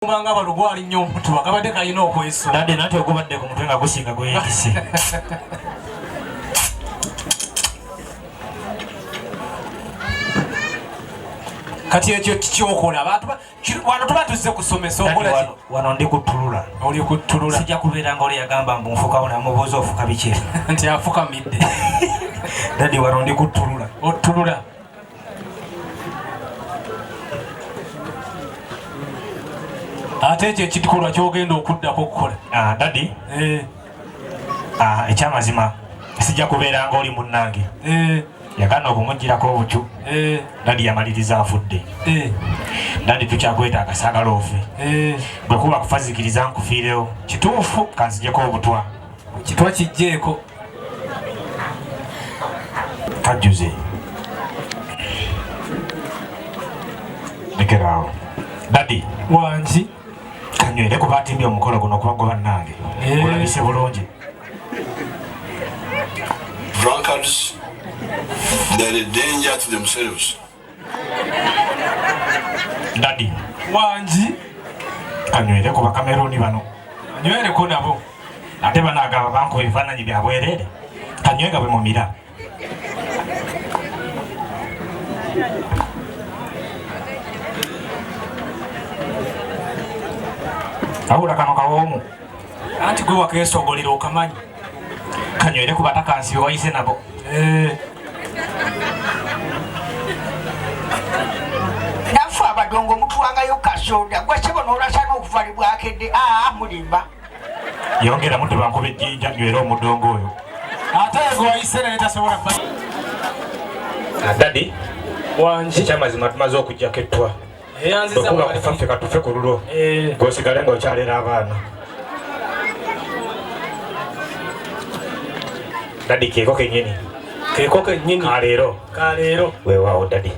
Kubanga balo gwali nnyo omutuba gabadde kalina okweso. Daddy, nati ogubadde ku mutwe nga gusinga gweyekise. Kati ekyo kikyokola abantu wano tuba tuzze kusomesa okola ki? Wano ndi kuttulula. Oli kuttulula. Sijja kubeera nga oli yagamba mbu nfukawo namubuuza ofuka biki? Nti afukamidde. Daddy, wano ndi kuttulula. Ottulula. Ate ekyo ekikolwa ky'ogenda okuddako okukola. Daddy. Ekyamazima sijja kubeera nga oli munnange. Yagaana okumuggyirako obukyu. Daddy yamaliriza afudde. Daddy, tukyakwetaaga, saagala ofe. Bwe kuba kufazikiriza nkufiirewo. Kituufu. Kanzijeko obutwa. Kitwa kijjeeko. Kajjuze. Lekeraawo. Daddy. Wangi. Kanywere kuba atimbye omukolo guno kuba gwe bannange. Olabise bulungi. Drunkards, they are a danger to themselves. Daddy. Wangi. Kanywere ku Bakameruni bano. Anywereko nabo. Ate banaagamba bankuba ebifaananyi bya bwereere. Kanywe nga bwe mumira. Awula kano kawoomu. Anti gwe wakeesogolera okamanyi. Kanywere ku batakansi be wayise nabo. Naffe abadongo mutuwangayo kasoda gwe sebo n'olasa n'okuva libwakedde. Aa, mulimba. Yongeramu tebankuba ejjinja nywere omudongo oyo. Ate gwe wayise naye tasobola Daddy. Wangi. Ekyamazima tumaze okuggyako ettwa. Eyanziza Bwe kuba mwali. kufa ffe katufe ku lulwo. Gw'osigale ng'okyalera abaana. Daddy, keeko kennyini. Keeko kennyini. Kaleero. Kaleero. Weewaawo Daddy.